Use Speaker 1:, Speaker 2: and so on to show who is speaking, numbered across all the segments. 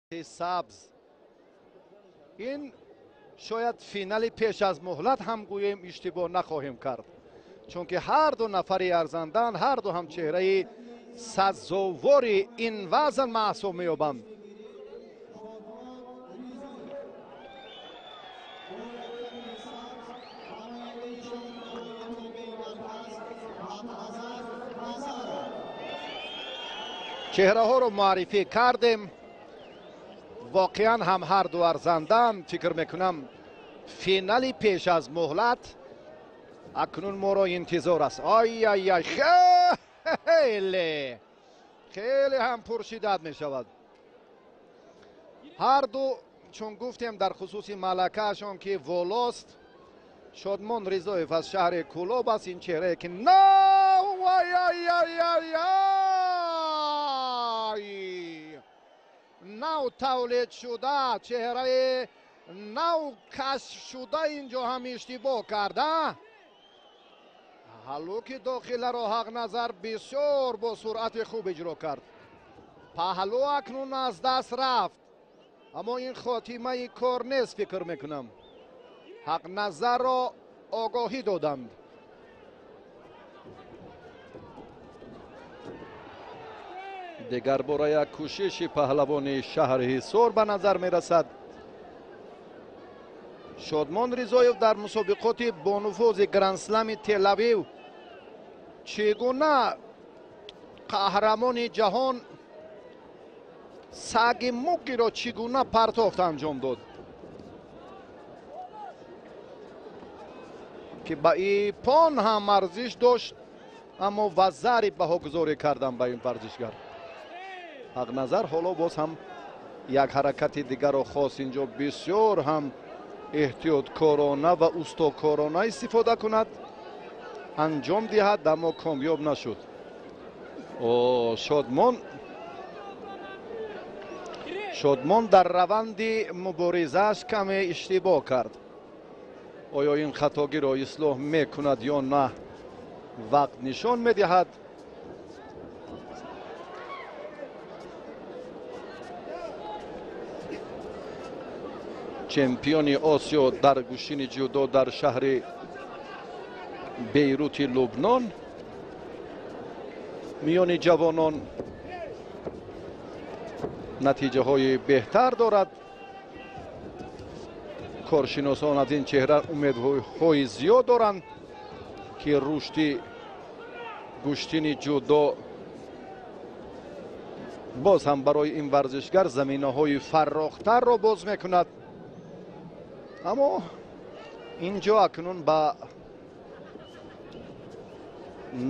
Speaker 1: Сабз. Ин шояд финали пеш аз муҳлат ҳам гӯем, иштибоҳ нахоҳем кард, чунки ҳар ду нафари арзандаанд, ҳар ду ҳам чеҳраи сазовори ин вазн маҳсуб меёбанд. Чеҳраҳоро муаррифӣ кардем. Воқеан ҳам ҳар ду арзандаанд. Фикр мекунам, финали пеш аз муҳлат акнун моро интизор аст. Ай-ай-ай, хеле хеле ҳам пуршиддат мешавад. Ҳар ду, чун гуфтем, дар хусуси малакаашон ки волост. Шодмон Ризоев аз шаҳри Кӯлоб аст. Ин чеҳрае ки нав, ай-ай-ай-ай, нав тавлид шуда, чеҳраи нав кашфшуда, инҷо ҳам иштибоҳ карда. Ҳалуки дохиларо Ҳақназар бисёр бо суръати хуб иҷро кард. Паҳлӯ акнун аз даст рафт, аммо ин хотимаи кор нест. Фикр мекунам, Ҳақназарро огоҳӣ доданд. Дигар бора як кӯшиши паҳлавони шаҳри Ҳисор ба назар мерасад. Шодмон Ризоев дар мусобиқоти бонуфузи Грандслами Телавив чӣ гуна қаҳрамони ҷаҳон саги мукиро чӣ гуна партофт анҷом дод, ки ба ипон ҳам арзиш дошт, аммо вазари баҳогузорӣ кардан ба ин варзишгар. Ҳақназар ҳоло боз ҳам як ҳаракати дигарро хост инҷо бисёр ҳам эҳтиёткорона ва устокорона истифода кунад, анҷом диҳад, аммо комёб нашуд. Шодмон дар раванди муборизааш каме иштибоҳ кард. Оё ин хатогиро ислоҳ мекунад ё на, вақт нишон медиҳад. Чемпиони Осиё дар гӯштини ҷудо дар шаҳри Бейрути Лубнон миёни ҷавонон натиҷаҳои беҳтар дорад. Коршиносон аз ин чеҳра умедҳои зиёд доранд, ки рушди гӯштини ҷудо боз ҳам барои ин варзишгар заминаҳои фаррохтарро боз мекунад. Аммо инҷо акнун ба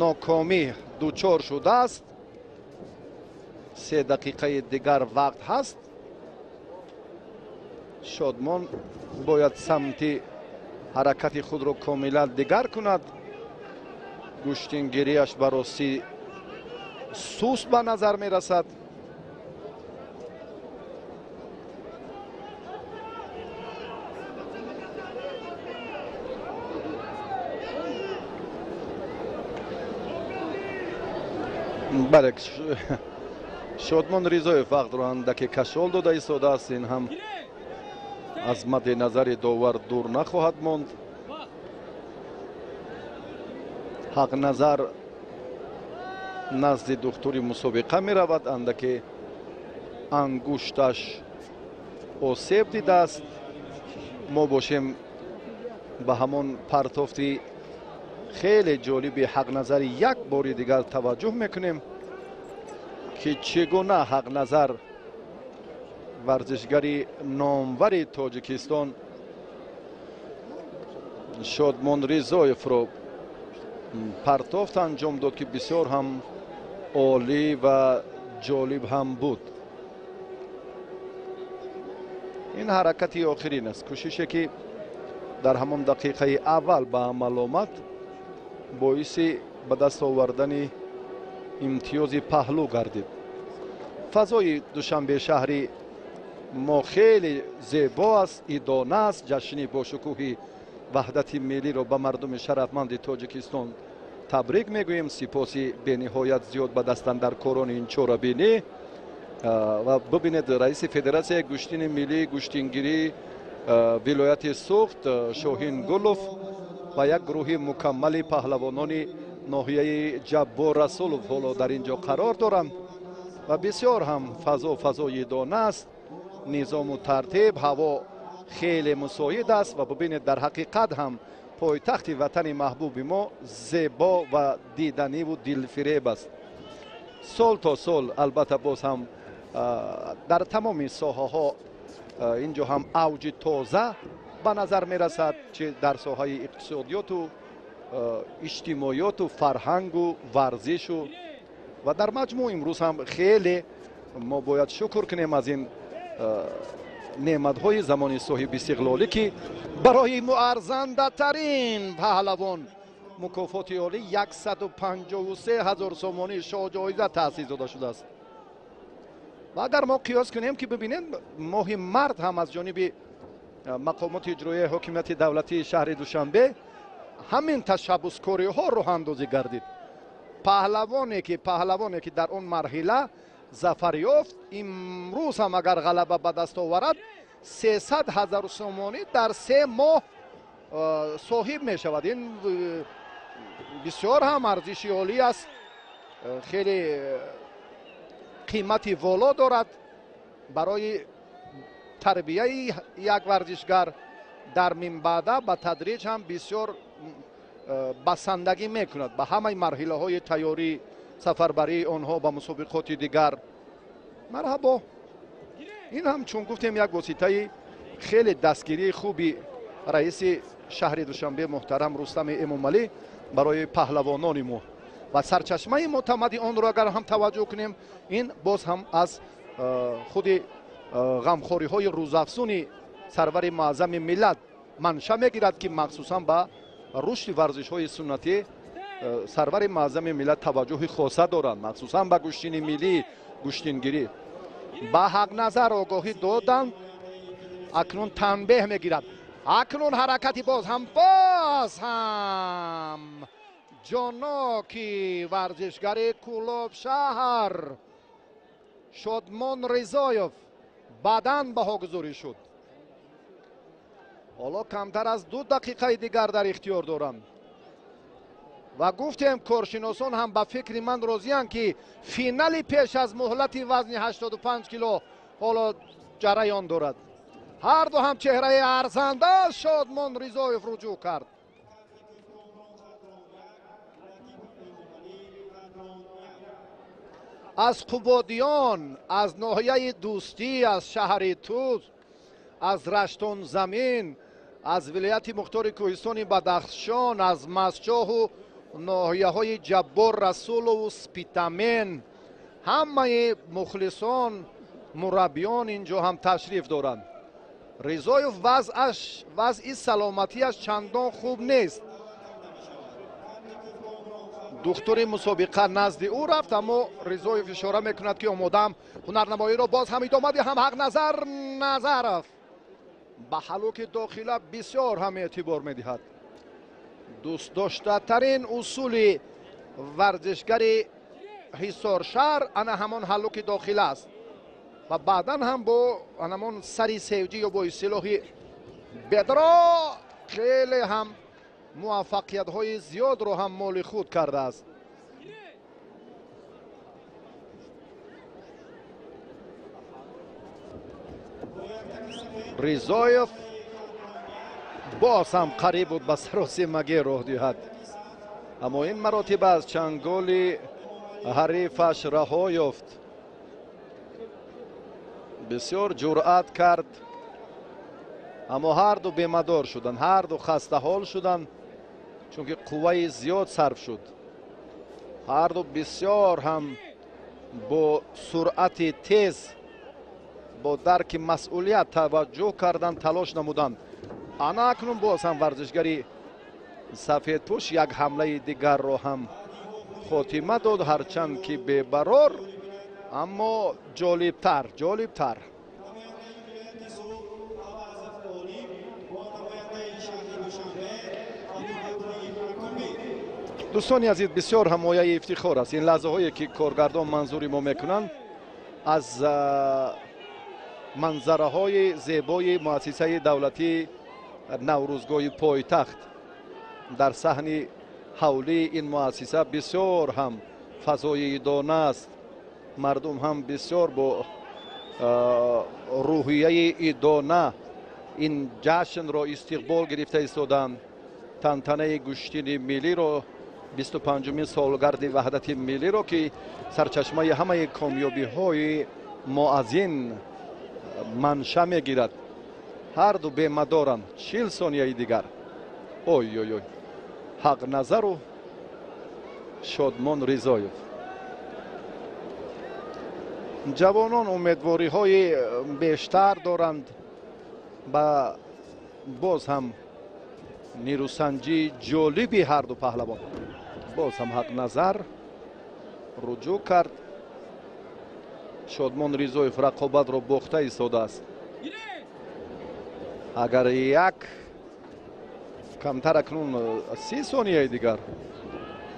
Speaker 1: нокомӣ дучор шудааст. 3 дақиқаи дигар вақт ҳаст. Шодмон бояд самти ҳаракати худро комилан дигар кунад. Гӯштингирияш ба ростӣ суст ба назар мерасад. Бале, Шодмон Ризоев вақтро андаке кашол дода истодааст. Ин ҳам аз мадди назари довар дур нахоҳад монд. Ҳақназар назди духтури мусобиқа меравад, андаке ангушташ осеб дидааст. Мо бошем, ба ҳамон партофти хеле ҷолиби Ҳақназари як бори дигар таваҷҷӯҳ мекунем, ки чӣ гуна Ҳақназар, варзишгари номвари Тоҷикистон, Шодмон Ризоевро партофт анҷом дод, ки бисёр ҳам олӣ ва ҷолиб ҳам буд. Ин ҳаракати охирин аст, кӯшише ки дар ҳамон дақиқаи аввал ба амал омад, боиси ба даст овардани имтиёзи паҳлӯ гардид. Фазои Душанбе шаҳри мо хеле зебо аст, идона аст. Ҷашни бошукӯҳи ваҳдати миллиро ба мардуми шарафманди Тоҷикистон табрик мегӯем. Сипоси бениҳоят зиёд ба дастандаркорони ин чорабинӣ. Ва бубинед, раиси федератсияи гӯштини миллии гӯштингирии вилояти Суғд Шоҳин Гулов ва як гурӯҳи мукаммали паҳлавонони ноҳияи Ҷаббор Расулов ҳоло дар ин ҷо қарор доранд ва бисёр ҳам фазо фазои дона аст, низому тартиб, ҳаво хеле мусоид аст. Ва бубинед, дар ҳақиқат ҳам пойтахти ватани маҳбуби мо зебо ва диданиву дилфиреб аст. Сол то сол албатта боз ҳам дар тамоми соҳаҳо ин ҷо ҳам авҷи тоза ба назар мерасад, чи дар соҳаи иқтисодиёту иҷтимоиёту фарҳангу варзишу ва дар маҷмӯъ имрӯз ҳам хеле мо бояд шукр кунем аз ин неъматҳои замони соҳиби истиқлолӣ, ки барои муарзандатарин паҳлавон мукофоти олӣ 153 ҳазор сомонӣ шоҳҷоиза таъсис дода шудааст. Ва агар мо қиёс кунем, ки бибинем, моҳи март ҳам аз ҷониби мақомоти иҷроияи ҳокимияти давлатии шаҳри Душанбе ҳамин ташаббускориҳо роҳандозӣ гардид. Паҳлавоне ки дар он марҳила зафар ёфт, имрӯз ҳам агар ғалаба ба даст оварад, 300 ҳазор сомонӣ дар 3 моҳ соҳиб мешавад. Ин бисёр ҳам арзиши олӣ аст, хеле қимати воло дорад барои тарбияи як варзишгар. Дар минбаъда ба тадриҷ ҳам бисёр басандагӣ мекунад ба ҳамаи марҳилаҳои тайёрӣ, сафарбарии онҳо ба мусобиқоти дигар. Марҳабо, ин ҳам чун гуфтем як воситаи хеле дастгирии хуби раиси шаҳри Душанбе муҳтарам Рустами Эмомалӣ барои паҳлавонони мо ва сарчашмаи мӯътамади онро агар ҳам таваҷҷӯҳ кунем, ин боз ҳам аз худи ғамхориҳои рӯзафзуни сарвари муаззами миллат манша мегирад, ки махсусан ба рушди варзишҳои суннатӣ сарвари муаззами миллат таваҷҷӯҳи хоса доранд, махсусан ба гӯштини миллӣ, гӯштингирӣ. Ба Ҳақназар огоҳӣ доданд, акнун танбеҳ мегирад. Акнун ҳаракати боз ҳам ҷоноки варзишгари Кӯлоб-шаҳр Шодмон Ризоев баъдан баҳогузорӣ шуд. Ҳоло камтар аз 2 дақиқаи дигар дар ихтиёр доранд ва гуфтем, коршиносон ҳам ба фикри ман розиянд, ки финали пеш аз муҳлати вазни 85 кило ҳоло ҷараён дорад. Ҳар ду ҳам чеҳраи арзанда Шодмон Ризоев руҷӯъ кард. Аз Қубодиён, аз ноҳияи Дӯстӣ, аз шаҳри Туз, аз Раштонзамин, аз вилояти мухтори кӯҳистони Бадахшон, аз Мастчоҳу ноҳияҳои Ҷаббор Расулову Спитамен ҳамаи мухлисон, мураббиён инҷо ҳам ташриф доранд. Ризоев вазъи саломатиаш чандон хуб нест. Духтури мусобиқа назди ӯ рафт, аммо Ризоев ишора мекунад, ки омодаам ҳунарнамоиро боз ҳам идома диҳам. Ҳақназар Назаров ба ҳалуки дохила бисёр ҳам эътибор медиҳад. Дӯстдоштатарин усули варзишгари Ҳисоршаҳр ана ҳамон ҳалуки дохила аст ва баъдан ҳам бо ҳамон сари севҷӣ ё бо истилоҳи бедро хеле ҳам муваффақиятҳои зиёдро ҳам моли худ кардааст. Ризоев боз ҳам қариб буд ба саросимагӣ роҳ диҳад, аммо ин маротиба аз чанголи ҳарифаш раҳо ёфт. Бисёр ҷуръат кард, аммо ҳарду бемадор шуданд, ҳарду хастаҳол шуданд, чунки қувваи зиёд сарф шуд. Ҳарду бисёр ҳам бо суръати тез, бо дарки масъулият таваҷҷӯҳ карданд, талош намуданд. Ана акнун боз ҳам варзишгари сафедпӯш як ҳамлаи дигарро ҳам хотима дод, ҳарчанд ки бебарор, аммо ҷолибтар, ҷолибтар. Дӯстони азиз, бисёр ҳамояи ифтихор аст ин лаҳзаҳое, ки коргардон манзури мо мекунанд. Аз манзараҳои зебои муассисаи давлатии Наврӯзгоҳи пойтахт дар саҳни ҳавлии ин муассиса бисёр ҳам фазои идона аст. Мардум ҳам бисёр бо рӯҳияи идона ин ҷашнро истиқбол гирифта истоданд. Тантанаи гӯштини миллиро, 25-умин солгарди ваҳдати миллиро, ки сарчашмаи ҳамаи комёбиҳои мо аз ин манша мегирад. Ҳарду бемадоранд. 40 сонияи дигар. Ой ой ой, Ҳақназару Шодмон Ризоев. Ҷавонон умедвориҳои бештар доранд ба боз ҳам нерӯсанҷии ҷолиби ҳарду паҳлавон. Боз ҳам Ҳақназар руҷӯъ кард. Шодмон Ризоев рақобатро бохта истодааст. Агар як камтар акнун 30 сонияи дигар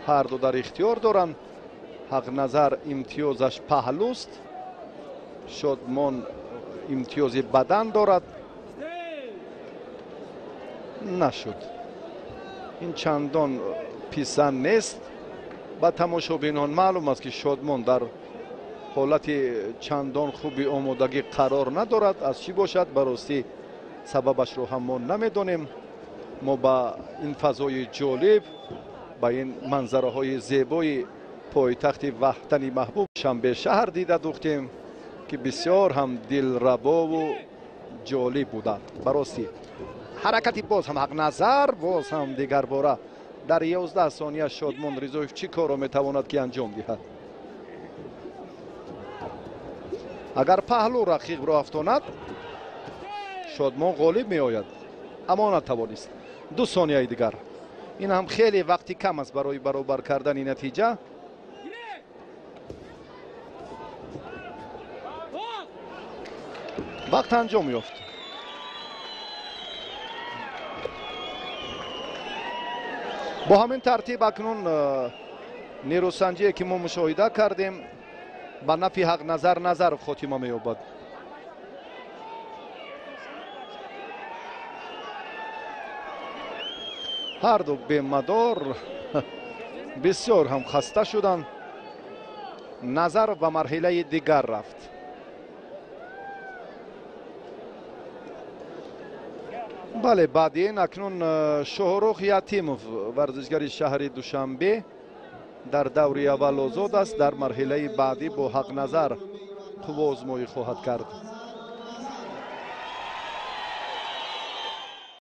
Speaker 1: ҳарду дар ихтиёр доранд. Ҳақназар имтиёзаш паҳлӯст, Шодмон имтиёзи бадан дорад. Нашуд. Ин чандон писанд нест ба тамошобинон. Маълум аст, ки Шодмон дар ҳолати чандон хуби омодагӣ қарор надорад. Аз чӣ бошад, ба ростӣ сабабашро ҳам мо намедонем. Мо ба ин фазои ҷолиб, ба ин манзараҳои зебои пойтахти ваҳдани маҳбуб Шанбешаҳр дида духтем, ки бисёр ҳам дилрабову ҷолиб буданд. Ба ростӣ ҳаракати боз ҳам Ҳақназар, боз ҳам дигарбора дар 11 сония Шодмон Ризоев чӣ корро метавонад ки анҷом диҳад? Агар паҳлӯ рақибро афтонад, Шодмон ғолиб меояд, аммо натавонист. 2 сонияи дигар. Ин ҳам хеле вақти кам аст барои баробар кардани натиҷа. Вақт анҷом ёфт. Бо ҳамин тартиб акнун нерӯсанҷие, ки мо мушоҳида кардем, ба нафи Ҳақназар Назаров хотима меёбад. Ҳарду бемадор бисёр ҳам хаста шуданд. Назаров ба марҳилаи дигар рафт. Бале, баъди ин акнун Шоҳрух Ятимов, варзишгари шаҳри Душанбе, дар даври аввал озод аст. Дар марҳилаи баъдӣ бо Ҳақназар қувваозмоӣ хоҳад кард.